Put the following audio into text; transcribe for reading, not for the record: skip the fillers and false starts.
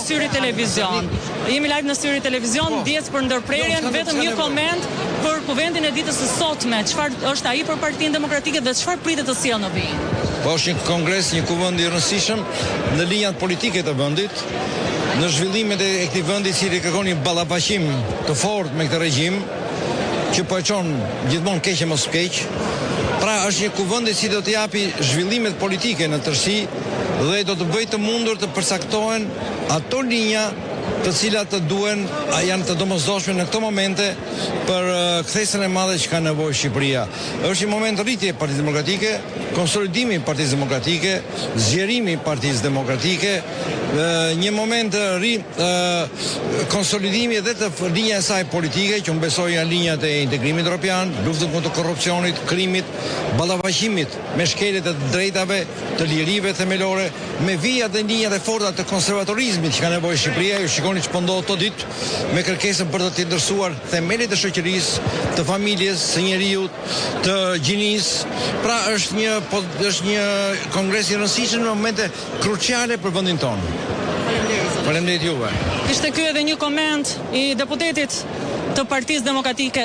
Syri Televizion. Jemi live në Syri Televizion, po. Ndjesë për ndërprerjen, jo, vetëm një koment për kuvendin e ditës së sotme. Çfarë është ai për Partinë Demokratike dhe çfarë pritet të sjellë në vijim? Po është një kongres, një kuvend i rëndësishëm në linjat politike të vendit, në zhvillimet e këtij vendi i cili kërkon një ballafaqim të fortë me këtë regjim që po e çon gjithmonë keq e më keq. Pra është një kuvend i cili do të japi zhvillimet politike në tërësi dhe do të bëjë të mundur të përcaktohen ato linja të cilat të duhen, janë të domosdoshme në këto momente për kthesën e madhe që ka nevojë Shqipëria. Është një moment rritje e Partisë Demokratike, konsolidimi i Partisë Demokratike, zgjerimi i Partisë Demokratike, një moment ri konsolidimi edhe të linja e saj politike, që unë besoj janë linjat e integrimit europian, luftën kundër korrupsionit, krimit, ballafaqimit me shkeljet e të drejtave, të lirive themelore, me vijat dhe linjat e forta të konservatorizmit që ka nevojë Shqipëria, ju shikoni ç'po ndodh këto ditë me kërkesën për të tjetërsuar themelet e shoqërisë, të familjes, së njeriut, të gjinisë. Pra është një po është një kongres i rëndësishëm në momente kruciale për vendin tonë. Faleminderit. Faleminderit juve. Ishte ky edhe një koment i deputetit të Partisë Demokratike.